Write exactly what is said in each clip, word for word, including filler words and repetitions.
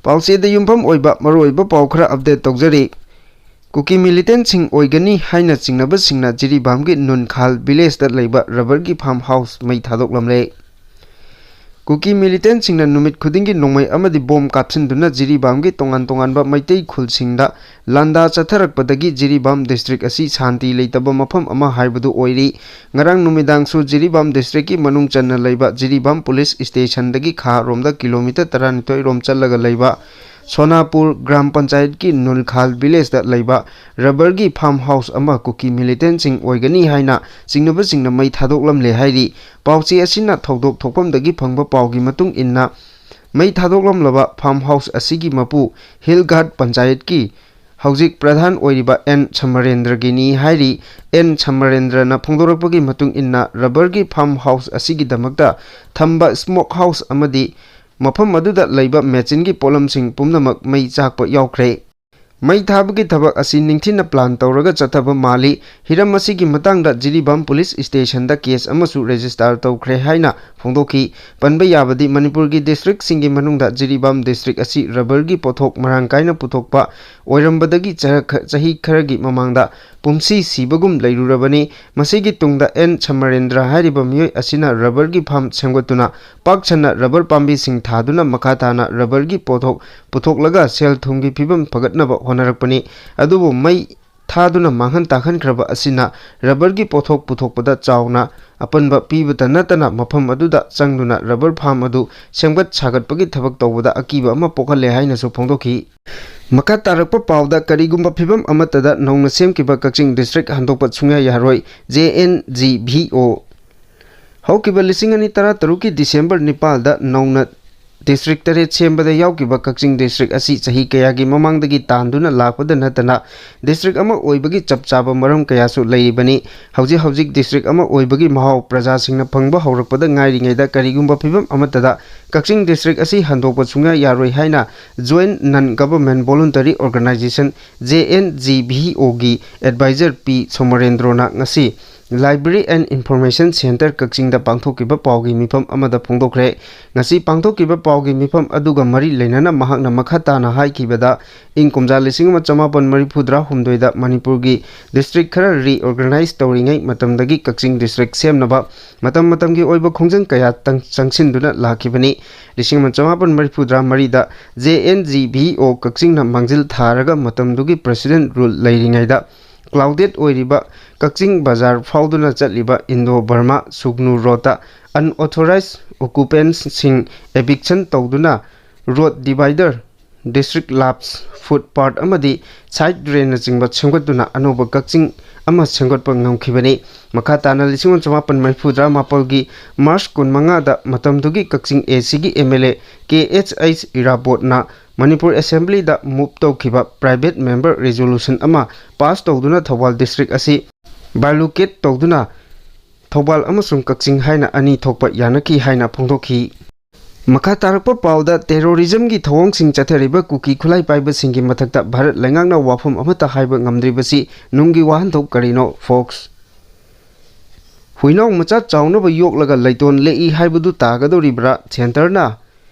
ꯄꯥꯎꯆꯦꯗ ꯌꯨꯝꯐꯝ ꯑꯣꯏꯕ ꯃꯔꯨꯑꯣꯏꯕ ꯄꯥꯎ ꯈꯔ ꯑꯞꯗꯦꯠ ꯇꯧꯖꯔꯤ꯫ ꯀꯨꯀꯤ ꯃꯤꯂꯤꯇꯦꯟꯁꯤꯡ ꯑꯣꯏꯒꯅꯤ ꯍꯥꯏꯅ ꯆꯤꯡꯅꯕꯁꯤꯡꯅ ꯖꯤꯔꯤꯕꯥꯝꯒꯤ ꯅꯨꯟꯈꯥꯜ ꯚꯤꯂꯦꯖꯇ ꯂꯩꯕ ꯔꯕꯔꯒꯤ ꯐꯥꯔꯝ ꯍꯥꯎꯁ ꯃꯩ ꯊꯥꯗꯣꯛꯂꯝꯂꯦ꯫ ꯀꯨꯀꯤ ꯃꯤꯂꯤꯇꯦꯟꯁꯤꯡꯅ ꯅꯨꯃꯤꯠ ꯈꯨꯗꯤꯡꯒꯤ ꯅꯣꯡꯃꯩ ꯑꯃꯗꯤ ꯕꯣꯝ ꯀꯥꯞꯁꯤꯟꯗꯨꯅ ꯖꯤꯔꯤꯕꯥꯝꯒꯤ ꯇꯣꯉꯥꯟ ꯇꯣꯉꯥꯟꯕ ꯃꯩꯇꯩ ꯈꯨꯜꯁꯤꯡꯗ ꯂꯥꯟꯗꯥ ꯆꯠꯊꯔꯛꯄꯗꯒꯤ ꯖꯤꯔꯤꯕꯥꯝ ꯗꯤꯁꯇ꯭ꯔꯤꯛ ꯑꯁꯤ ꯁꯥꯟꯇꯤ ꯂꯩꯇꯕ ꯃꯐꯝ ꯑꯃ ꯍꯥꯏꯕꯗꯨ ꯑꯣꯏꯔꯤ꯫ ꯉꯔꯥꯡ ꯅꯨꯃꯤꯗꯥꯡꯁꯨ ꯖꯤꯔꯤꯕꯥꯝ ꯗꯤꯁꯇ꯭ꯔꯤꯛꯀꯤ ꯃꯅꯨꯡ ꯆꯟꯅ ꯂꯩꯕ ꯖꯤꯔꯤꯕꯥꯝ ꯄꯨꯂꯤꯁ ꯁ꯭ꯇꯦꯁꯟꯗꯒꯤ ꯈꯥ ꯔꯣꯝꯗ ꯀꯤꯂꯣꯃꯤꯇꯔ ꯇꯔꯥꯅꯤꯊꯣꯏ ꯔꯣꯝ ꯆꯠꯂꯒ ꯂꯩꯕ ꯁꯣꯅꯥꯄꯨꯔ ꯒ꯭ꯔꯥꯝ ꯄꯟꯆꯥꯌꯠꯀꯤ ꯅꯨꯜꯈꯥꯜ ꯚꯤꯂꯦꯖꯇ ꯂꯩꯕ ꯔꯕꯔꯒꯤ ꯐꯥꯔꯝ ꯍꯥꯎꯁ ꯑꯃ ꯀꯨꯀꯤ ꯃꯤꯂꯤꯇꯦꯟꯁꯤꯡ ꯑꯣꯏꯒꯅꯤ ꯍꯥꯏꯅ ꯆꯤꯡꯅꯕꯁꯤꯡꯅ ꯃꯩ ꯊꯥꯗꯣꯛꯂꯝꯂꯦ ꯍꯥꯏꯔꯤ꯫ ꯄꯥꯎꯆꯦ ꯑꯁꯤꯅ ꯊꯧꯗꯣꯛ ꯊꯣꯛꯐꯝꯗꯒꯤ ꯐꯪꯕ ꯄꯥꯎꯒꯤ ꯃꯇꯨꯡ ꯏꯟꯅ, ꯃꯩ ꯊꯥꯗꯣꯛꯂꯝꯂꯕ ꯐꯥꯔꯝ ꯍꯥꯎꯁ ꯑꯁꯤꯒꯤ ꯃꯄꯨ ꯍꯤꯜ ꯒꯥꯔꯗ ꯄꯟꯆꯥꯌꯠꯀꯤ ꯍꯧꯖꯤꯛ ꯄ꯭ꯔꯙꯥꯟ ꯑꯣꯏꯔꯤꯕ ꯑꯦꯟ ꯁꯃꯔꯦꯟꯗ꯭ꯔꯒꯤꯅꯤ ꯍꯥꯏꯔꯤ꯫ ꯑꯦꯟ ꯁꯃꯔꯦꯟꯗ꯭ꯔꯅ ꯐꯣꯡꯗꯣꯔꯛꯄꯒꯤ ꯃꯇꯨꯡ ꯏꯟꯅ, ꯔꯕꯔꯒꯤ ꯐꯥꯔꯝ ꯍꯥꯎꯁ ꯑꯁꯤꯒꯤꯗꯃꯛꯇ ꯊꯝꯕ ꯁ꯭ꯃꯣꯛ ꯍꯥꯎꯁ ꯑꯃꯗꯤ ꯃꯐꯝ ꯑꯗꯨꯗ ꯂꯩꯕ ꯃꯦꯆꯤꯟꯒꯤ ꯄꯣꯠꯂꯝꯁꯤꯡ ꯄꯨꯝꯅꯃꯛ ꯃꯩ ꯆꯥꯛꯄ ꯌꯥꯎꯈ꯭ꯔꯦ꯫ ꯃꯩ ꯊꯥꯕꯒꯤ ꯊꯕꯛ ꯑꯁꯤ ꯅꯤꯡꯊꯤꯅ ꯄ꯭ꯂꯥꯟ ꯇꯧꯔꯒ ꯆꯠꯊꯕ ꯃꯥꯜꯂꯤ꯫ ꯍꯤꯔꯝ ꯑꯁꯤꯒꯤ ꯃꯇꯥꯡꯗ ꯖꯤꯔꯤꯕꯥꯝ ꯄꯨꯂꯤꯁ ꯁ꯭ꯇꯦꯁꯟꯗ ꯀꯦꯁ ꯑꯃꯁꯨ ꯔꯦꯖꯤꯁꯇꯥꯔ ꯇꯧꯈ꯭ꯔꯦ ꯍꯥꯏꯅ ꯐꯣꯡꯗꯣꯛꯈꯤ꯫ ꯄꯟꯕ ꯌꯥꯕꯗꯤ, ꯃꯅꯤꯄꯨꯔꯒꯤ ꯗꯤꯁꯇ꯭ꯔꯤꯛꯁꯤꯡꯒꯤ ꯃꯅꯨꯡꯗ ꯖꯤꯔꯤꯕꯥꯝ ꯗꯤꯁꯇ꯭ꯔꯤꯛ ꯑꯁꯤ ꯔꯕꯔꯒꯤ ꯄꯣꯠꯊꯣꯛ ꯃꯔꯥꯡ ꯀꯥꯏꯅ ꯄꯨꯊꯣꯛꯄ ꯑꯣꯏꯔꯝꯕꯗꯒꯤ ꯆꯔ-, ꯆꯍꯤ ꯈꯔꯒꯤ ꯃꯃꯥꯡꯗ ꯄꯨꯝꯁꯤ ꯁꯤꯕꯒꯨꯝ ꯂꯩꯔꯨꯔꯕꯅꯤ꯫ ꯃꯁꯤꯒꯤ ꯇꯨꯡꯗ ꯑꯦꯟ ꯁꯃꯔꯦꯟꯗ꯭ꯔ ꯍꯥꯏꯔꯤꯕ ꯃꯤꯑꯣꯏ ꯑꯁꯤꯅ ꯔꯕꯔꯒꯤ ꯐꯥꯔꯝ ꯁꯦꯝꯒꯠꯇꯨꯅ ꯄꯥꯛ ꯁꯟꯅ ꯔꯕꯔ ꯄꯥꯝꯕꯤꯁꯤꯡ ꯊꯥꯗꯨꯅ ꯃꯈꯥ ꯇꯥꯅ ꯔꯕꯔꯒꯤ ꯄꯣꯠꯊꯣꯛ ꯄꯨꯊꯣꯛꯂꯒ ꯁꯦꯜ ꯊꯨꯝꯒꯤ ꯐꯤꯕꯝ ꯐꯒꯠꯅꯕ ꯍꯣꯠꯅꯔꯛꯄꯅꯤ꯫ ꯑꯗꯨꯕꯨ ꯃꯩ ꯊꯥꯗꯨꯅ ꯃꯥꯡꯍꯟ ꯇꯥꯛꯍꯟꯈ꯭ꯔꯕ ꯑꯁꯤꯅ ꯔꯕꯔꯒꯤ ꯄꯣꯠꯊꯣꯛ ꯄꯨꯊꯣꯛꯄꯗ ꯆꯥꯎꯅ ꯑꯄꯟꯕ ꯄꯤꯕꯇ ꯅꯠꯇꯅ ꯃꯐꯝ ꯑꯗꯨꯗ ꯆꯪꯗꯨꯅ ꯔꯕꯔ ꯐꯥꯔꯝ ꯑꯗꯨ ꯁꯦꯝꯒꯠ ꯁꯥꯒꯠꯄꯒꯤ ꯊꯕꯛ ꯇꯧꯕꯗ ꯑꯀꯤꯕ ꯑꯃ ꯄꯣꯛꯍꯜꯂꯦ ꯍꯥꯏꯅꯁꯨ ꯐꯣꯡꯗꯣꯛꯈꯤ꯫ ꯃꯈꯥ ꯇꯥꯔꯛꯄ ꯄꯥꯎꯗ, ꯀꯔꯤꯒꯨꯝꯕ ꯐꯤꯕꯝ ꯑꯃꯠꯇꯗ ꯅꯧꯅ ꯁꯦꯝꯈꯤꯕ ꯀꯛꯆꯤꯡ ꯗꯤꯁꯇ꯭ꯔꯤꯛ ꯍꯟꯗꯣꯛꯄ ꯁꯨꯡꯌꯥ ꯌꯥꯔꯣꯏ, J and G V O. ꯍꯧꯈꯤꯕ ꯂꯤꯁꯤꯡ ꯑꯅꯤ ꯇꯔꯥ ꯇꯔꯨꯛꯀꯤ ꯗꯤꯁꯦꯝꯕꯔ ꯅꯤꯄꯥꯜꯗ ꯅꯧꯅ ꯗꯤꯁꯇ꯭ꯔꯤꯛ ꯇꯔꯦꯠ ꯁꯦꯝꯕꯗ ꯌꯥꯎꯈꯤꯕ ꯀꯛꯆꯤꯡ ꯗꯤꯁꯇ꯭ꯔꯤꯛ ꯑꯁꯤ ꯆꯍꯤ ꯀꯌꯥꯒꯤ ꯃꯃꯥꯡꯗꯒꯤ ꯇꯥꯟꯗꯨꯅ ꯂꯥꯛꯄꯗ ꯅꯠꯇꯅ ꯗꯤꯁꯇ꯭ꯔꯤꯛ ꯑꯃ ꯑꯣꯏꯕꯒꯤ ꯆꯞ ꯆꯥꯕ ꯃꯔꯝ ꯀꯌꯥꯁꯨ ꯂꯩꯔꯤꯕꯅꯤ꯫ ꯍꯧꯖꯤꯛ ꯍꯧꯖꯤꯛ ꯗꯤꯁꯇ꯭ꯔꯤꯛ ꯑꯃ ꯑꯣꯏꯕꯒꯤ ꯃꯍꯥꯎ ꯄ꯭ꯔꯖꯥꯁꯤꯡꯅ ꯐꯪꯕ ꯍꯧꯔꯛꯄꯗ ꯉꯥꯏꯔꯤꯉꯩꯗ ꯀꯔꯤꯒꯨꯝꯕ ꯐꯤꯕꯝ ꯑꯃꯠꯇꯗ ꯀꯛꯆꯤꯡ ꯗꯤꯁꯇ꯭ꯔꯤꯛ ꯑꯁꯤ ꯍꯟꯗꯣꯛꯄ ꯁꯨꯡꯌꯥ ꯌꯥꯔꯣꯏ ꯍꯥꯏꯅ Joint Non Government Voluntary Organization, J and G V ꯑꯣꯒꯤ ꯑꯦꯗꯚꯥꯏꯖꯔ ꯄꯤ ꯁꯣꯃꯔꯦꯟꯗ꯭ꯔꯣꯅ ꯉꯁꯤ Library and Information Center ꯀꯛꯆꯤꯡꯗ ꯄꯥꯡꯊꯣꯛꯈꯤꯕ ꯄꯥꯎꯒꯤ ꯃꯤꯐꯝ ꯑꯃꯗ ꯐꯣꯡꯗꯣꯛꯈ꯭ꯔꯦ꯫ ꯉꯁꯤ ꯄꯥꯡꯊꯣꯛꯈꯤꯕ ꯄꯥꯎꯒꯤ ꯃꯤꯐꯝ ꯑꯗꯨꯒ ꯃꯔꯤ ꯂꯩꯅꯅ ꯃꯍꯥꯛꯅ ꯃꯈꯥ ꯇꯥꯅ ꯍꯥꯏꯈꯤꯕꯗ, ꯏꯪ ꯀꯨꯝꯖꯥ ꯂꯤꯁꯤꯡ ꯑꯃ ꯆꯃꯥꯄꯟ ꯃꯔꯤꯐꯨ ꯇꯔꯥꯍꯨꯝꯗꯣꯏꯗ ꯃꯅꯤꯄꯨꯔꯒꯤ district ꯈꯔ reorganize ꯇꯧꯔꯤꯉꯩ ꯃꯇꯝꯗꯒꯤ ꯀꯛꯆꯤꯡ district ꯁꯦꯝꯅꯕ ꯃꯇꯝ ꯃꯇꯝꯒꯤ ꯑꯣꯏꯕ ꯈꯣꯡꯖꯪ ꯀꯌꯥ ꯇꯪ-, ꯆꯪꯁꯤꯟꯗꯨꯅ ꯂꯥꯛꯈꯤꯕꯅꯤ꯫ ꯂꯤꯁꯤꯡ ꯑꯃ ꯆꯃꯥꯄꯟ ꯃꯔꯤꯐꯨ ꯇꯔꯥꯃꯔꯤꯗ J N G V O ꯀꯛꯆꯤꯡꯅ ꯃꯥꯡꯖꯤꯜ ꯊꯥꯔꯒ ꯃꯇꯝꯗꯨꯒꯤ President Rule ꯂꯩꯔꯤꯉꯩꯗ clouded ꯑꯣꯏꯔꯤꯕ ꯀꯛꯆꯤꯡ ꯕꯖꯥꯔ ꯐꯥꯎꯗꯨꯅ ꯆꯠꯂꯤꯕ Indo Burma Sugnu Roadꯇ unauthorized occupantꯁꯤꯡ eviction ꯇꯧꯗꯨꯅ road divider, district lapse, footpath ꯑꯃꯗꯤ side drainꯅꯆꯤꯡꯕ ꯁꯦꯝꯒꯠꯇꯨꯅ ꯑꯅꯧꯕ ꯀꯛꯆꯤꯡ ꯑꯃ ꯁꯦꯝꯒꯠꯄ ꯉꯝꯈꯤꯕꯅꯤ꯫ ꯃꯈꯥ ꯇꯥꯅ ꯂꯤꯁꯤꯡ ꯑꯃ ꯆꯃꯥꯄꯟ ꯃꯔꯤꯐꯨ ꯇꯔꯥꯃꯥꯄꯜꯒꯤ March ꯀꯨꯟꯃꯉꯥꯗ ꯃꯇꯝꯗꯨꯒꯤ ꯀꯛꯆꯤꯡ A Cꯒꯤ M L A K H H Irabotꯅ Manipur Assemblyꯗ move ꯇꯧꯈꯤꯕ private member resolution ꯑꯃ pass ꯇꯧꯗꯨꯅ ꯊꯧꯕꯥꯜ district ꯑꯁꯤ bifurcate ꯇꯧꯗꯨꯅ ꯊꯧꯕꯥꯜ ꯑꯃꯁꯨꯡ ꯀꯛꯆꯤꯡ ꯍꯥꯏꯅ ꯑꯅꯤ ꯊꯣꯛꯄ ꯌꯥꯅꯈꯤ ꯍꯥꯏꯅ ꯐꯣꯡꯗꯣꯛꯈꯤ꯫ ꯃꯈꯥ ꯇꯥꯔꯛꯄ ꯄꯥꯎꯗ, terrorismꯒꯤ ꯊꯧꯑꯣꯡꯁꯤꯡ ꯆꯠꯊꯔꯤꯕ ꯀꯨꯀꯤ ꯈꯨꯠꯂꯥꯏ ꯄꯥꯏꯕꯁꯤꯡꯒꯤ ꯃꯊꯛꯇ ꯚꯥꯔꯠ ꯂꯩꯉꯥꯛꯅ ꯋꯥꯐꯝ ꯑꯃꯠꯇ ꯍꯥꯏꯕ ꯉꯝꯗ꯭ꯔꯤꯕꯁꯤ ꯅꯨꯡꯒꯤ ꯋꯥꯍꯟꯊꯣꯛ ꯀꯔꯤꯅꯣ? Fox꯫ ꯍꯨꯏꯅꯥꯎ ꯃꯆꯥ ꯆꯥꯎꯅꯕ ꯌꯣꯛꯂꯒ ꯂꯩꯇꯣꯟ ꯂꯦꯛꯏ ꯍꯥꯏꯕꯗꯨ ꯇꯥꯒꯗꯧꯔꯤꯕ꯭ꯔꯥ? Centreꯅ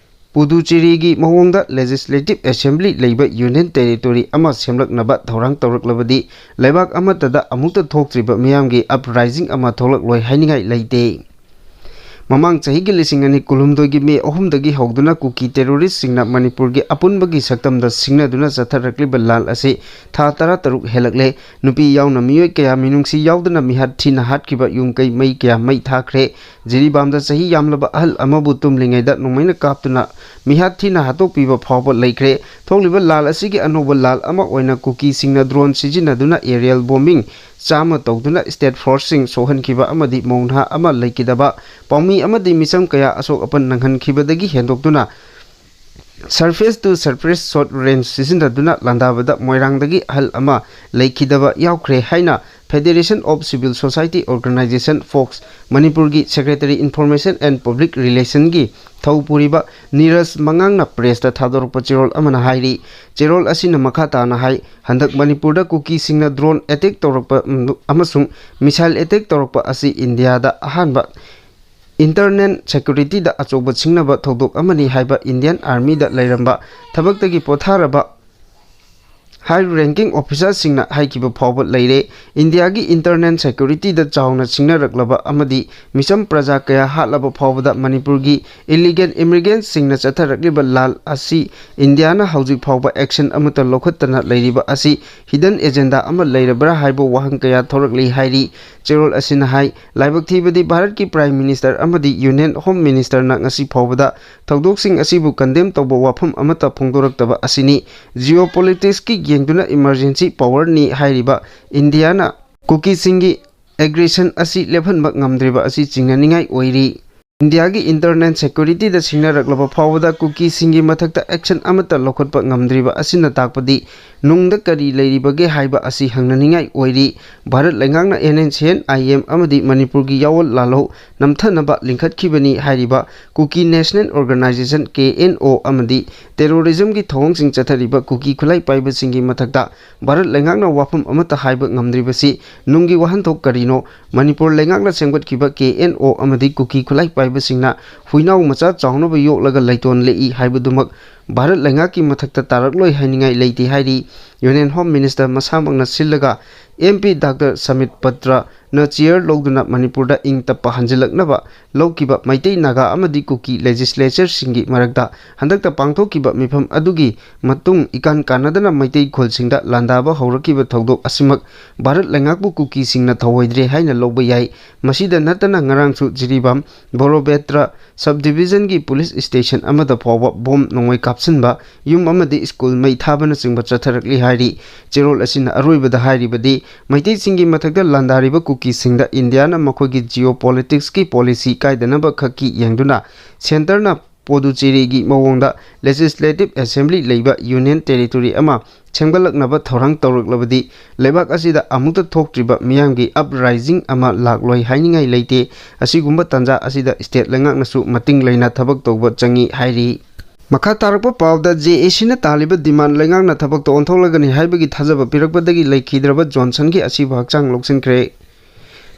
ꯄꯨꯗꯨꯆꯦꯔꯤꯒꯤ ꯃꯑꯣꯡꯗ Legislative Assembly ꯂꯩꯕ Union Territory ꯑꯃ ꯁꯦꯝꯂꯛꯅꯕ ꯊꯧꯔꯥꯡ ꯇꯧꯔꯛꯂꯕꯗꯤ ꯂꯩꯕꯥꯛ ꯑꯃꯠꯇꯗ ꯑꯃꯨꯛꯇ ꯊꯣꯛꯇ꯭ꯔꯤꯕ ꯃꯤꯌꯥꯝꯒꯤ uprising ꯑꯃ ꯊꯣꯛꯂꯛꯂꯣꯏ ꯍꯥꯏꯅꯤꯡꯉꯥꯏ ꯂꯩꯇꯦ꯫ ꯃꯃꯥꯡ ꯆꯍꯤꯒꯤ ꯂꯤꯁꯤꯡ ꯑꯅꯤ ꯀꯨꯟꯍꯨꯝꯗꯣꯏꯒꯤ May ꯑꯍꯨꯝꯗꯒꯤ ꯍꯧꯗꯨꯅ ꯀꯨꯀꯤ terroristꯁꯤꯡꯅ ꯃꯅꯤꯄꯨꯔꯒꯤ ꯑꯄꯨꯟꯕꯒꯤ ꯁꯛꯇꯝꯗ ꯁꯤꯡꯅꯗꯨꯅ ꯆꯠꯊꯔꯛꯂꯤꯕ ꯂꯥꯟ ꯑꯁꯤ ꯊꯥ ꯇꯔꯥꯇꯔꯨꯛ ꯍꯦꯜꯂꯛꯂꯦ꯫ ꯅꯨꯄꯤ ꯌꯥꯎꯅ ꯃꯤꯑꯣꯏ ꯀꯌꯥ ꯃꯤꯅꯨꯡꯁꯤ ꯌꯥꯎꯗꯅ ꯃꯤꯍꯥꯠ ꯊꯤꯅ ꯍꯥꯠꯈꯤꯕ, ꯌꯨꯝ ꯀꯩ ꯃꯩ ꯀꯌꯥ ꯃꯩ ꯊꯥꯈ꯭ꯔꯦ꯫ ꯖꯤꯔꯤꯕꯥꯝꯗ ꯆꯍꯤ ꯌꯥꯝꯂꯕ ꯑꯍꯜ ꯑꯃꯕꯨ ꯇꯨꯝꯂꯤꯉꯩꯗ ꯅꯣꯡꯃꯩꯅ ꯀꯥꯞꯇꯨꯅ ꯃꯤꯍꯥꯠ ꯊꯤꯅ ꯍꯥꯠꯇꯣꯛꯄꯤꯕ ꯐꯥꯎꯕ ꯂꯩꯈ꯭ꯔꯦ꯫ ꯊꯣꯛꯂꯤꯕ ꯂꯥꯜ ꯑꯁꯤꯒꯤ ꯑꯅꯧꯕ ꯂꯥꯜ ꯑꯃ ꯑꯣꯏꯅ ꯀꯨꯀꯤꯁꯤꯡꯅ drone ꯁꯤꯖꯤꯟꯅꯗꯨꯅ aerial bombing ꯆꯥꯝꯃ ꯇꯧꯗꯨꯅ state forceꯁꯤꯡ ꯁꯣꯛꯍꯟꯈꯤꯕ ꯑꯃꯗꯤ ꯃꯧ ꯅꯍꯥ ꯑꯃ ꯂꯩꯈꯤꯗꯕ, ꯄꯥꯎꯃꯤ ꯑꯃꯗꯤ ꯃꯤꯆꯝ ꯀꯌꯥ ꯑꯁꯣꯛ ꯑꯄꯟ ꯅꯪꯍꯟꯈꯤꯕꯗꯒꯤ ꯍꯦꯟꯗꯣꯛꯇꯨꯅ Surface to surface short range ꯁꯤꯖꯤꯟꯅꯗꯨꯅ ꯂꯥꯟꯗꯥꯕꯗ ꯃꯣꯏꯔꯥꯡꯗꯒꯤ ꯑꯍꯜ ꯑꯃ ꯂꯩꯈꯤꯗꯕ ꯌꯥꯎꯈ꯭ꯔꯦ ꯍꯥꯏꯅ Federation of Civil Society Organization, fox, ꯃꯅꯤꯄꯨꯔꯒꯤ Secretary Information and Public Relationꯒꯤ ꯊꯧ ꯄꯨꯔꯤꯕ ꯅꯤꯔꯖ ꯃꯉꯥꯡꯅ pressꯇ ꯊꯥꯗꯣꯔꯛꯄ ꯆꯦꯔꯣꯜ ꯑꯃꯅ ꯍꯥꯏꯔꯤ꯫ ꯆꯦꯔꯣꯜ ꯑꯁꯤꯅ ꯃꯈꯥ ꯇꯥꯅ ꯍꯥꯏ, ꯍꯟꯗꯛ ꯃꯅꯤꯄꯨꯔꯗ ꯀꯨꯀꯤꯁꯤꯡꯅ drone attack ꯇꯧꯔꯛꯄ, ꯎꯝ, ꯑꯃꯁꯨꯡ missile attack ꯇꯧꯔꯛꯄ ꯑꯁꯤ ꯏꯟꯗꯤꯌꯥꯗ ꯑꯍꯥꯟꯕ internal securityꯗ ꯑꯆꯧꯕ ꯁꯤꯡꯅꯕ ꯊꯧꯗꯣꯛ ꯑꯃꯅꯤ ꯍꯥꯏꯕ Indian Armyꯗ ꯂꯩꯔꯝꯕ ꯊꯕꯛꯇꯒꯤ ꯄꯣꯊꯥꯔꯕ high ranking officerꯁꯤꯡꯅ ꯍꯥꯏꯈꯤꯕ ꯐꯥꯎꯕ ꯂꯩꯔꯦ꯫ ꯏꯟꯗꯤꯌꯥꯒꯤ internal securityꯗ ꯆꯥꯎꯅ ꯁꯤꯡꯅꯔꯛꯂꯕ ꯑꯃꯗꯤ ꯃꯤꯆꯝ ꯄ꯭ꯔꯖꯥ ꯀꯌꯥ ꯍꯥꯠꯂꯕ ꯐꯥꯎꯕꯗ ꯃꯅꯤꯄꯨꯔꯒꯤ illegal immigrantꯁꯤꯡꯅ ꯆꯠꯊꯔꯛꯂꯤꯕ ꯂꯥꯜ ꯑꯁꯤ ꯏꯟꯗꯤꯌꯥꯅ ꯍꯧꯖꯤꯛ ꯐꯥꯎꯕ action ꯑꯃꯠꯇ ꯂꯧꯈꯠꯇꯅ ꯂꯩꯔꯤꯕ ꯑꯁꯤ hidden agenda ꯑꯃ ꯂꯩꯔꯕ꯭ꯔꯥ ꯍꯥꯏꯕ ꯋꯥꯍꯪ ꯀꯌꯥ ꯊꯣꯔꯛꯂꯤ ꯍꯥꯏꯔꯤ꯫ ꯆꯦꯔꯣꯜ ꯑꯁꯤꯅ ꯍꯥꯏ, ꯂꯥꯏꯕꯛ ꯊꯤꯕꯗꯤ ꯚꯥꯔꯠꯀꯤ Prime Minister ꯑꯃꯗꯤ Union Home Ministerꯅ ꯉꯁꯤ ꯐꯥꯎꯕꯗ ꯊꯧꯗꯣꯛꯁꯤꯡ ꯑꯁꯤꯕꯨ condemn ꯇꯧꯕ ꯋꯥꯐꯝ ꯑꯃꯠꯇ ꯐꯣꯡꯗꯣꯔꯛꯇꯕ ꯑꯁꯤꯅꯤ꯫ Geopoliticsꯀꯤ ꯌꯦꯡꯗꯨꯅ emergency powerꯅꯤ ꯍꯥꯏꯔꯤꯕ ꯏꯟꯗꯤꯌꯥꯅ ꯀꯨꯀꯤꯁꯤꯡꯒꯤ aggression ꯑꯁꯤ ꯂꯦꯞꯍꯟꯕ ꯉꯝꯗ꯭ꯔꯤꯕ ꯑꯁꯤ ꯆꯤꯡꯅꯅꯤꯡꯉꯥꯏ ꯑꯣꯏꯔꯤ꯫ ꯏꯟꯗꯤꯌꯥꯒꯤ internal securityꯗ ꯁꯤꯡꯅꯔꯛꯂꯕ ꯐꯥꯎꯕꯗ ꯀꯨꯀꯤꯁꯤꯡꯒꯤ ꯃꯊꯛꯇ action ꯑꯃꯠꯇ ꯂꯧꯈꯠꯄ ꯉꯝꯗ꯭ꯔꯤꯕ ꯑꯁꯤꯅ ꯇꯥꯛꯄꯗꯤ ꯅꯨꯡꯗ ꯀꯔꯤ ꯂꯩꯔꯤꯕꯒꯦ ꯍꯥꯏꯕ ꯑꯁꯤ ꯍꯪꯅꯅꯤꯡꯉꯥꯏ ꯑꯣꯏꯔꯤ꯫ ꯚꯥꯔꯠ ꯂꯩꯉꯥꯛꯅ NSCN-IM ꯑꯃꯗꯤ ꯃꯅꯤꯄꯨꯔꯒꯤ ꯌꯥꯑꯣꯜ ꯂꯥꯜꯍꯧ ꯅꯝꯊꯅꯕ ꯂꯤꯡꯈꯠꯈꯤꯕꯅꯤ ꯍꯥꯏꯔꯤꯕ ꯀꯨꯀꯤ National Organisation, KNO, ꯑꯃꯗꯤ terrorismꯒꯤ ꯊꯧꯑꯣꯡꯁꯤꯡ ꯆꯠꯊꯔꯤꯕ ꯀꯨꯀꯤ ꯈꯨꯠꯂꯥꯏ ꯄꯥꯏꯕꯁꯤꯡꯒꯤ ꯃꯊꯛꯇ ꯚꯥꯔꯠ ꯂꯩꯉꯥꯛꯅ ꯋꯥꯐꯝ ꯑꯃꯠꯇ ꯍꯥꯏꯕ ꯉꯝꯗ꯭ꯔꯤꯕꯁꯤ ꯅꯨꯡꯒꯤ ꯋꯥꯍꯟꯊꯣꯛ ꯀꯔꯤꯅꯣ? ꯃꯅꯤꯄꯨꯔ ꯂꯩꯉꯥꯛꯅ ꯁꯦꯝꯒꯠꯈꯤꯕ KNO ꯑꯃꯗꯤ ꯀꯨꯀꯤ ꯈꯨꯠꯂꯥꯏ ꯄꯥꯏꯕꯁꯤꯡꯅ ꯍꯨꯏꯅꯥꯎ ꯃꯆꯥ ꯆꯥꯎꯅꯕ ꯌꯣꯛꯂꯒ ꯂꯩꯇꯣꯟ ꯂꯦꯛꯏ ꯍꯥꯏꯕꯗꯨꯃꯛ ꯚꯥꯔꯠ ꯂꯩꯉꯥꯛꯀꯤ ꯃꯊꯛꯇ ꯇꯥꯔꯛꯂꯣꯏ ꯍꯥꯏꯅꯤꯡꯉꯥꯏ ꯂꯩꯇꯦ ꯍꯥꯏꯔꯤ꯫ Union Home Minister ꯃꯁꯥꯃꯛꯅ ꯁꯤꯜꯂꯒ MP Doctor ꯁꯃꯤꯠ ꯄꯇ꯭ꯔꯅ chair ꯂꯧꯗꯨꯅ ꯃꯅꯤꯄꯨꯔꯗ ꯏꯪ ꯇꯞꯄ ꯍꯟꯖꯤꯜꯂꯛꯅꯕ ꯂꯧꯈꯤꯕ ꯃꯩꯇꯩ, ꯅꯥꯒꯥ ꯑꯃꯗꯤ ꯀꯨꯀꯤ legislatureꯁꯤꯡꯒꯤ ꯃꯔꯛꯇ ꯍꯟꯗꯛꯇ ꯄꯥꯡꯊꯣꯛꯈꯤꯕ ꯃꯤꯐꯝ ꯑꯗꯨꯒꯤ ꯃꯇꯨꯡ ꯏꯀꯥꯟ ꯀꯥꯟꯅꯗꯅ ꯃꯩꯇꯩ ꯈꯨꯜꯁꯤꯡꯗ ꯂꯥꯟꯗꯥꯕ ꯍꯧꯔꯛꯈꯤꯕ ꯊꯧꯗꯣꯛ ꯑꯁꯤꯃꯛ ꯚꯥꯔꯠ ꯂꯩꯉꯥꯛꯄꯨ ꯀꯨꯀꯤꯁꯤꯡꯅ ꯊꯧꯑꯣꯏꯗ꯭ꯔꯦ ꯍꯥꯏꯅ ꯂꯧꯕ ꯌꯥꯏ꯫ ꯃꯁꯤꯗ ꯅꯠꯇꯅ ꯉꯔꯥꯡꯁꯨ ꯖꯤꯔꯤꯕꯥꯝ ꯕꯣꯔꯣꯕꯦꯇ꯭ꯔ sub divisionꯒꯤ police station ꯑꯃꯗ ꯐꯥꯎꯕ bomb ꯅꯣꯡꯃꯩ ꯀꯥꯞꯁꯤꯟꯕ, ꯌꯨꯝ ꯑꯃꯗꯤ school ꯃꯩ ꯊꯥꯕꯅꯆꯤꯡꯕ ꯆꯠꯊꯔꯛꯂꯤ ꯍꯥꯏꯔꯤ꯫ ꯆꯦꯔꯣꯜ ꯑꯁꯤꯅ ꯑꯔꯣꯏꯕꯗ ꯍꯥꯏꯔꯤꯕꯗꯤ ꯃꯩꯇꯩꯁꯤꯡꯒꯤ ꯃꯊꯛꯇ ꯂꯥꯟꯗꯥꯔꯤꯕ ꯀꯨꯀꯤꯁꯤꯡꯗ ꯏꯟꯗꯤꯌꯥꯅ ꯃꯈꯣꯏꯒꯤ geopoliticsꯀꯤ policy ꯀꯥꯏꯗꯅꯕ ꯈꯛꯀꯤ ꯌꯦꯡꯗꯨꯅ centreꯅ ꯄꯣꯗꯨꯆꯦꯔꯤꯒꯤ ꯃꯑꯣꯡꯗ Legislative Assembly ꯂꯩꯕ Union Territory ꯑꯃ ꯁꯦꯝꯒꯠꯂꯛꯅꯕ ꯊꯧꯔꯥꯡ ꯇꯧꯔꯛꯂꯕꯗꯤ, ꯂꯩꯕꯥꯛ ꯑꯁꯤꯗ ꯑꯃꯨꯛꯇ ꯊꯣꯛꯇ꯭ꯔꯤꯕ ꯃꯤꯌꯥꯝꯒꯤ uprising ꯑꯃ ꯂꯥꯛꯂꯣꯏ ꯍꯥꯏꯅꯤꯡꯉꯥꯏ ꯂꯩꯇꯦ꯫ ꯑꯁꯤꯒꯨꯝꯕ ꯇꯥꯟꯖꯥ ꯑꯁꯤꯗ state ꯂꯩꯉꯥꯛꯅꯁꯨ ꯃꯇꯤꯡ ꯂꯩꯅ ꯊꯕꯛ ꯇꯧꯕ ꯆꯪꯏ ꯍꯥꯏꯔꯤ꯫ ꯃꯈꯥ ꯇꯥꯔꯛꯄ ꯄꯥꯎꯗ, JACꯅ ꯇꯥꯜꯂꯤꯕ demand ꯂꯩꯉꯥꯛꯅ ꯊꯕꯛꯇ ꯑꯣꯟꯊꯣꯛꯂꯒꯅꯤ ꯍꯥꯏꯕꯒꯤ ꯊꯥꯖꯕ ꯄꯤꯔꯛꯄꯗꯒꯤ ꯂꯩꯈꯤꯗ꯭ꯔꯕ ꯖꯣꯟꯁꯟꯒꯤ ꯑꯁꯤꯕ ꯍꯛꯆꯥꯡ ꯂꯧꯁꯤꯟꯈ꯭ꯔꯦ꯫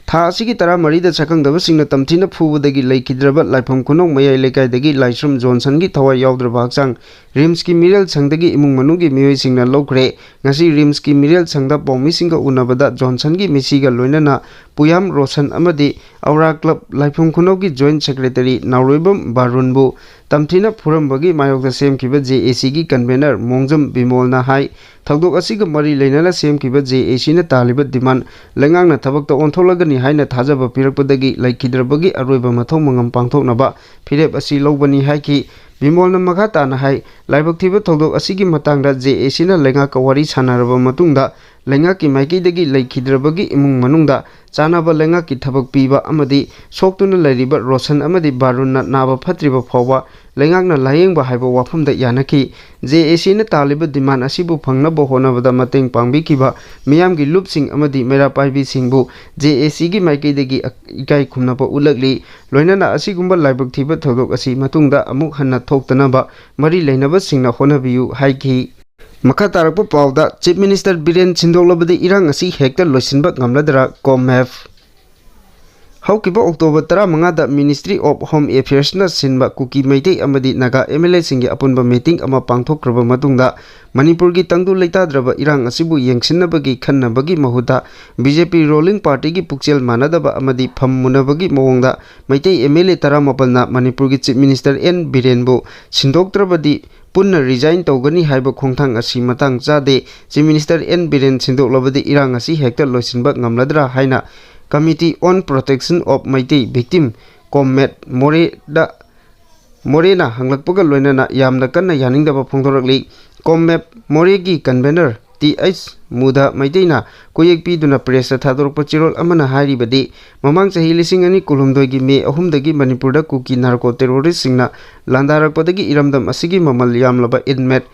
ꯊꯥ ꯑꯁꯤꯒꯤ ꯇꯔꯥꯃꯔꯤꯗ ꯁꯛꯈꯪꯗꯕꯁꯤꯡꯅ ꯇꯝꯊꯤꯅ ꯐꯨꯕꯗꯒꯤ ꯂꯩꯈꯤꯗ꯭ꯔꯕ ꯂꯥꯏꯐꯝ ꯈꯨꯅꯧ ꯃꯌꯥꯏ ꯂꯩꯀꯥꯏꯗꯒꯤ ꯂꯥꯏꯁ꯭ꯔꯝ ꯖꯣꯟꯁꯟꯒꯤ ꯊꯋꯥꯏ ꯌꯥꯎꯗ꯭ꯔꯕ ꯍꯛꯆꯥꯡ RIMSꯀꯤ ꯃꯤꯔꯦꯜ ꯁꯪꯗꯒꯤ ꯏꯃꯨꯡ ꯃꯅꯨꯡꯒꯤ ꯃꯤꯑꯣꯏꯁꯤꯡꯅ ꯂꯧꯈ꯭ꯔꯦ꯫ ꯉꯁꯤ RIMSꯀꯤ ꯃꯤꯔꯦꯜ ꯁꯪꯗ ꯄꯥꯎꯃꯤꯁꯤꯡꯒ ꯎꯅꯕꯗ ꯖꯣꯟꯁꯟꯒꯤ ꯃꯤꯁꯤꯒ ꯂꯣꯏꯅꯅ ꯄꯨꯌꯥꯝ ꯔꯣꯁꯟ ꯑꯃꯗꯤ ꯑꯧꯔꯥ club ꯂꯥꯏꯐꯝ ꯈꯨꯅꯧꯒꯤ joint secretary ꯅꯥꯎꯔꯣꯏꯕꯝ ꯕꯥꯔꯨꯟꯕꯨ ꯇꯝꯊꯤꯅ ꯐꯨꯔꯝꯕꯒꯤ ꯃꯥꯌꯣꯛꯇ ꯁꯦꯝꯈꯤꯕ JACꯒꯤ convener ꯃꯣꯡꯖꯝ ꯕꯤꯃꯣꯜꯅ ꯍꯥꯏ, ꯊꯧꯗꯣꯛ ꯑꯁꯤꯒ ꯃꯔꯤ ꯂꯩꯅꯅ ꯁꯦꯝꯈꯤꯕ JACꯅ ꯇꯥꯜꯂꯤꯕ demand ꯂꯩꯉꯥꯛꯅ ꯊꯕꯛꯇ ꯑꯣꯟꯊꯣꯛꯂꯒꯅꯤ ꯍꯥꯏꯅ ꯊꯥꯖꯕ ꯄꯤꯔꯛꯄꯗꯒꯤ ꯂꯩꯈꯤꯗ꯭ꯔꯕꯒꯤ ꯑꯔꯣꯏꯕ ꯃꯊꯧ ꯃꯉꯝ ꯄꯥꯡꯊꯣꯛꯅꯕ ꯐꯤꯔꯦꯞ ꯑꯁꯤ ꯂꯧꯕꯅꯤ ꯍꯥꯏꯈꯤ꯫ ꯕꯤꯃꯣꯜꯅ ꯃꯈꯥ ꯇꯥꯅ ꯍꯥꯏ, ꯂꯥꯏꯕꯛ ꯊꯤꯕ ꯊꯧꯗꯣꯛ ꯑꯁꯤꯒꯤ ꯃꯇꯥꯡꯗ JACꯅ ꯂꯩꯉꯥꯛꯀ ꯋꯥꯔꯤ ꯁꯥꯟꯅꯔꯕ ꯃꯇꯨꯡꯗ ꯂꯩꯉꯥꯛꯀꯤ ꯃꯥꯏꯀꯩꯗꯒꯤ ꯂꯩꯈꯤꯗ꯭ꯔꯕꯒꯤ ꯏꯃꯨꯡ ꯃꯅꯨꯡꯗ ꯆꯥꯅꯕ ꯂꯩꯉꯥꯛꯀꯤ ꯊꯕꯛ ꯄꯤꯕ ꯑꯃꯗꯤ ꯁꯣꯛꯇꯨꯅ ꯂꯩꯔꯤꯕ ꯔꯣꯁꯟ ꯑꯃꯗꯤ ꯕꯥꯔꯨꯟꯅ ꯅꯥꯕ ꯐꯠꯇ꯭ꯔꯤꯕ ꯐꯥꯎꯕ ꯂꯩꯉꯥꯛꯅ ꯂꯥꯌꯦꯡꯕ ꯍꯥꯏꯕ ꯋꯥꯐꯝꯗ ꯌꯥꯅꯈꯤ꯫ JACꯅ ꯇꯥꯜꯂꯤꯕ demand ꯑꯁꯤꯕꯨ ꯐꯪꯅꯕ ꯍꯣꯠꯅꯕꯗ ꯃꯇꯦꯡ ꯄꯥꯡꯕꯤꯈꯤꯕ ꯃꯤꯌꯥꯝꯒꯤ ꯂꯨꯞꯁꯤꯡ ꯑꯃꯗꯤ ꯃꯩꯔꯥ ꯄꯥꯏꯕꯤꯁꯤꯡꯕꯨ JACꯒꯤ ꯃꯥꯏꯀꯩꯗꯒꯤ ꯏꯀꯥꯏ ꯈꯨꯝꯅꯕ ꯎꯠꯂꯛꯂꯤ꯫ ꯂꯣꯏꯅꯅ ꯑꯁꯤꯒꯨꯝꯕ ꯂꯥꯏꯕꯛ ꯊꯤꯕ ꯊꯧꯗꯣꯛ ꯑꯁꯤ ꯃꯇꯨꯡꯗ ꯑꯃꯨꯛ ꯍꯟꯅ ꯊꯣꯛꯇꯅꯕ ꯃꯔꯤ ꯂꯩꯅꯕꯁꯤꯡꯅ ꯍꯣꯠꯅꯕꯤꯌꯨ ꯍꯥꯏꯈꯤ꯫ ꯃꯈꯥ ꯇꯥꯔꯛꯄ ꯄꯥꯎꯗ, Chief Minister ꯕꯤꯔꯦꯟ ꯁꯤꯟꯗꯣꯛꯂꯕꯗꯤ ꯏꯔꯥꯡ ꯑꯁꯤ ꯍꯦꯛꯇ ꯂꯣꯏꯁꯤꯟꯕ ꯉꯝꯂꯗ꯭ꯔꯥ? ꯀꯣꯝꯃꯦꯐ꯫ ꯍꯧꯈꯤꯕ October ꯇꯔꯥꯃꯉꯥꯗ Ministry of Home Affairsꯅ ꯁꯤꯟꯕ ꯀꯨꯀꯤ ꯃꯩꯇꯩ ꯑꯃꯗꯤ ꯅꯥꯒꯥ MLAꯁꯤꯡꯒꯤ ꯑꯄꯨꯟꯕ meeting ꯑꯃ ꯄꯥꯡꯊꯣꯛꯈ꯭ꯔꯕ ꯃꯇꯨꯡꯗ, ꯃꯅꯤꯄꯨꯔꯒꯤ ꯇꯪꯗꯨ ꯂꯩꯇꯥꯗ꯭ꯔꯕ ꯏꯔꯥꯡ ꯑꯁꯤꯕꯨ ꯌꯦꯡꯁꯤꯟꯅꯕꯒꯤ ꯈꯟꯅꯕꯒꯤ ꯃꯍꯨꯠꯇ, BJP ruling partyꯒꯤ ꯄꯨꯛꯆꯦꯜ ꯃꯥꯟꯅꯗꯕ ꯑꯃꯗꯤ ꯐꯝ ꯃꯨꯟꯅꯕꯒꯤ ꯃꯑꯣꯡꯗ ꯃꯩꯇꯩ MLA ꯇꯔꯥꯃꯥꯄꯜꯅ ꯃꯅꯤꯄꯨꯔꯒꯤ Chief Minister ꯑꯦꯟ ꯕꯤꯔꯦꯟꯕꯨ ꯁꯤꯟꯗꯣꯛꯇ꯭ꯔꯕꯗꯤ ꯄꯨꯟꯅ resign ꯇꯧꯒꯅꯤ ꯍꯥꯏꯕ ꯈꯣꯡꯊꯥꯡ ꯑꯁꯤ ꯃꯇꯥꯡ ꯆꯥꯗꯦ꯫ Chief Minister ꯑꯦꯟ ꯕꯤꯔꯦꯟ ꯁꯤꯟꯗꯣꯛꯂꯕꯗꯤ ꯏꯔꯥꯡ ꯑꯁꯤ ꯍꯦꯛꯇ ꯂꯣꯏꯁꯤꯟꯕ ꯉꯝꯂꯗ꯭ꯔꯥ ꯍꯥꯏꯅ Committee on Protection of Meitei Victim, ꯀꯣꯝꯃꯦꯠ, ꯃꯣꯔꯦꯗ, ꯃꯣꯔꯦꯅ ꯍꯪꯂꯛꯄꯒ ꯂꯣꯏꯅꯅ ꯌꯥꯝꯅ ꯀꯟꯅ ꯌꯥꯅꯤꯡꯗꯕ ꯐꯣꯡꯗꯣꯔꯛꯂꯤ꯫ ꯀꯣꯝꯃꯦꯞ ꯃꯣꯔꯦꯒꯤ convener ꯇꯤ ꯑꯩꯆ ꯃꯨꯗꯥ ꯃꯩꯇꯩꯅ ꯈꯨꯌꯦꯛ ꯄꯤꯗꯨꯅ ꯄ꯭ꯔꯦꯁꯇ ꯊꯥꯗꯣꯔꯛꯄ ꯆꯦꯔꯣꯜ ꯑꯃꯅ ꯍꯥꯏꯔꯤꯕꯗꯤ, ꯃꯃꯥꯡ ꯆꯍꯤ ꯂꯤꯁꯤꯡ ꯑꯅꯤ ꯀꯨꯟꯍꯨꯝꯗꯣꯏꯒꯤ ꯃꯦ ꯑꯍꯨꯝꯗꯒꯤ ꯃꯅꯤꯄꯨꯔꯗ ꯀꯨꯀꯤ ꯅꯥꯔꯀꯣ ꯇꯦꯔꯣꯔꯤꯁꯁꯤꯡꯅ ꯂꯥꯟꯗꯥꯔꯛꯄꯗꯒꯤ ꯏꯔꯝꯗꯝ ꯑꯁꯤꯒꯤ ꯃꯃꯜ ꯌꯥꯝꯂꯕ ꯏꯟꯃꯦꯠ,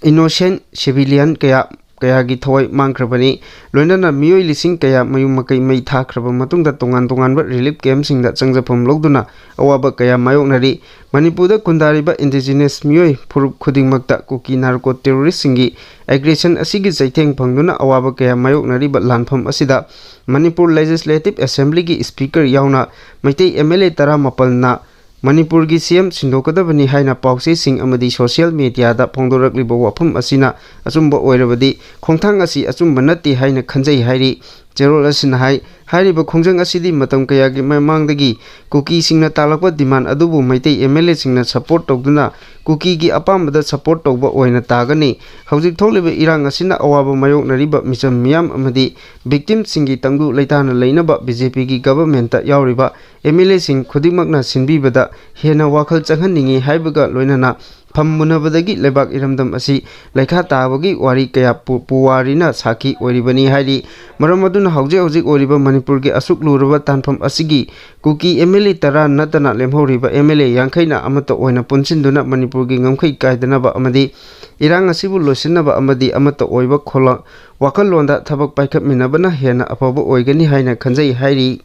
ꯏꯅꯣꯁꯦꯟ ꯁꯤꯚꯤꯂꯤꯌꯟ ꯀꯌꯥ, ꯀꯌꯥꯒꯤ ꯊꯋꯥꯏ ꯃꯥꯡꯈ꯭ꯔꯕꯅꯤ꯫ ꯂꯣꯏꯅꯅ ꯃꯤꯑꯣꯏ ꯂꯤꯁꯤꯡ ꯀꯌꯥ ꯃꯌꯨꯝ ꯃꯀꯩ ꯃꯩ ꯊꯥꯈ꯭ꯔꯕ ꯃꯇꯨꯡꯗ ꯇꯣꯉꯥꯟ ꯇꯣꯉꯥꯟꯕ ꯔꯤꯂꯤꯐ ꯀꯦꯝꯞꯁꯤꯡꯗ ꯆꯪꯖꯐꯝ ꯂꯧꯗꯨꯅ ꯑꯋꯥꯕ ꯀꯌꯥ ꯃꯥꯌꯣꯛꯅꯔꯤ꯫ ꯃꯅꯤꯄꯨꯔꯗ ꯈꯨꯟꯗꯥꯔꯤꯕ ꯏꯟꯗꯤꯖꯤꯅꯁ ꯃꯤꯑꯣꯏ ꯐꯨꯔꯨꯞ ꯈꯨꯗꯤꯡꯃꯛꯇ ꯀꯨꯀꯤ ꯅꯥꯔꯀꯣ ꯇꯦꯔꯣꯔꯤꯁꯁꯤꯡꯒꯤ ꯑꯦꯒ꯭ꯔꯦꯁꯟ ꯑꯁꯤꯒꯤ ꯆꯩꯊꯦꯡ ꯐꯪꯗꯨꯅ ꯑꯋꯥꯕ ꯀꯌꯥ ꯃꯥꯌꯣꯛꯅꯔꯤꯕ ꯂꯥꯟꯐꯝ ꯑꯁꯤꯗ ꯃꯅꯤꯄꯨꯔ ꯂꯦꯖꯤꯁꯂꯦꯇꯤꯚ ꯑꯦꯁꯦꯝꯕ꯭ꯂꯤꯒꯤ ꯁ꯭ꯄꯤꯀꯔ ꯌꯥꯎꯅ ꯃꯩꯇꯩ ꯑꯦꯝ ꯑꯦꯜ ꯑꯦ ꯇꯔꯥꯃꯥꯄꯜꯅ ꯃꯅꯤꯄꯨꯔꯒꯤ ꯁꯤ ꯑꯦꯝ ꯁꯤꯟꯗꯣꯛꯀꯗꯕꯅꯤ ꯍꯥꯏꯅ ꯄꯥꯎꯆꯦꯁꯤꯡ ꯑꯃꯗꯤ ꯁꯣꯁꯤꯌꯦꯜ ꯃꯦꯗꯤꯌꯥꯗ ꯐꯣꯡꯗꯣꯔꯛꯂꯤꯕ ꯋꯥꯐꯝ ꯑꯁꯤꯅ ꯑꯆꯨꯝꯕ ꯑꯣꯏꯔꯕꯗꯤ ꯈꯣꯡꯊꯥꯡ ꯑꯁꯤ ꯑꯆꯨꯝꯕ ꯅꯠꯇꯦ ꯍꯥꯏꯅ ꯈꯟꯖꯩ ꯍꯥꯏꯔꯤ꯫ ꯆꯦꯔꯣꯜ ꯑꯁꯤꯅ ꯍꯥꯏ, ꯍꯥꯏꯔꯤꯕ ꯈꯣꯡꯖꯪ ꯑꯁꯤꯗꯤ ꯃꯇꯝ ꯀꯌꯥꯒꯤ ꯃꯃꯥꯡꯗꯒꯤ ꯀꯨꯀꯤꯁꯤꯡꯅ ꯇꯥꯜꯂꯛꯄ ꯗꯤꯃꯥꯟ ꯑꯗꯨꯕꯨ ꯃꯩꯇꯩ ꯑꯦꯝ ꯑꯦꯜ ꯑꯦꯁꯤꯡꯅ ꯁꯄꯣꯔꯠ ꯇꯧꯗꯨꯅ ꯀꯨꯀꯤꯒꯤ ꯑꯄꯥꯝꯕꯗ ꯁꯄꯣꯔꯠ ꯇꯧꯕ ꯑꯣꯏꯅ ꯇꯥꯒꯅꯤ꯫ ꯍꯧꯖꯤꯛ ꯊꯣꯛꯂꯤꯕ ꯏꯔꯥꯡ ꯑꯁꯤꯅ ꯑꯋꯥꯕ ꯃꯥꯌꯣꯛꯅꯔꯤꯕ ꯃꯤꯆꯝ ꯃꯤꯌꯥꯝ ꯑꯃꯗꯤ ꯚꯤꯛꯇꯤꯝꯁꯤꯡꯒꯤ ꯇꯪꯗꯨ ꯂꯩꯇꯥꯅ ꯂꯩꯅꯕ ꯕꯤ ꯖꯦ ꯄꯤꯒꯤ ꯒꯚꯔꯟꯃꯦꯟꯠꯇ ꯌꯥꯎꯔꯤꯕ ꯑꯦꯝ ꯑꯦꯜ ꯑꯦꯁꯤꯡ ꯈꯨꯗꯤꯡꯃꯛꯅ ꯁꯤꯟꯕꯤꯕꯗ ꯍꯦꯟꯅ ꯋꯥꯈꯜ ꯆꯪꯍꯟꯅꯤꯡꯏ ꯍꯥꯏꯕꯒ ꯂꯣꯏꯅꯅ ꯐꯝ ꯃꯨꯟꯅꯕꯗꯒꯤ ꯂꯩꯕꯥꯛ ꯏꯔꯝꯗꯝ ꯑꯁꯤ ꯂꯩꯈꯥ ꯇꯥꯕꯒꯤ ꯋꯥꯔꯤ ꯀꯌꯥ ꯄꯨ-, ꯄꯨꯋꯥꯔꯤꯅ ꯁꯥꯈꯤ ꯑꯣꯏꯔꯤꯕꯅꯤ ꯍꯥꯏꯔꯤ꯫ ꯃꯔꯝ ꯑꯗꯨꯅ ꯍꯧꯖꯤꯛ ꯍꯧꯖꯤꯛ ꯑꯣꯏꯔꯤꯕ ꯃꯅꯤꯄꯨꯔꯒꯤ ꯑꯁꯨꯛ ꯂꯨꯔꯕ ꯇꯥꯟꯐꯝ ꯑꯁꯤꯒꯤ ꯀꯨꯀꯤ ꯑꯦꯝ ꯑꯦꯜ ꯑꯦ ꯇꯔꯥ ꯅꯠꯇꯅ ꯂꯦꯝꯍꯧꯔꯤꯕ ꯑꯦꯝ ꯑꯦꯜ ꯑꯦ ꯌꯥꯡꯈꯩꯅ ꯑꯃꯠꯇ ꯑꯣꯏꯅ ꯄꯨꯟꯁꯤꯟꯗꯨꯅ ꯃꯅꯤꯄꯨꯔꯒꯤ ꯉꯝꯈꯩ ꯀꯥꯏꯗꯅꯕ ꯑꯃꯗꯤ ꯏꯔꯥꯡ ꯑꯁꯤꯕꯨ ꯂꯣꯏꯁꯤꯟꯅꯕ ꯑꯃꯗꯤ ꯑꯃꯠꯇ ꯑꯣꯏꯕ ꯈꯣꯜꯂ-, ꯋꯥꯈꯜꯂꯣꯟꯗ ꯊꯕꯛ ꯄꯥꯏꯈꯠꯃꯤꯟꯅꯕꯅ ꯍꯦꯟꯅ ꯑꯐꯕ ꯑꯣꯏꯒꯅꯤ ꯍꯥꯏꯅ ꯈꯟꯖꯩ ꯍꯥꯏꯔꯤ꯫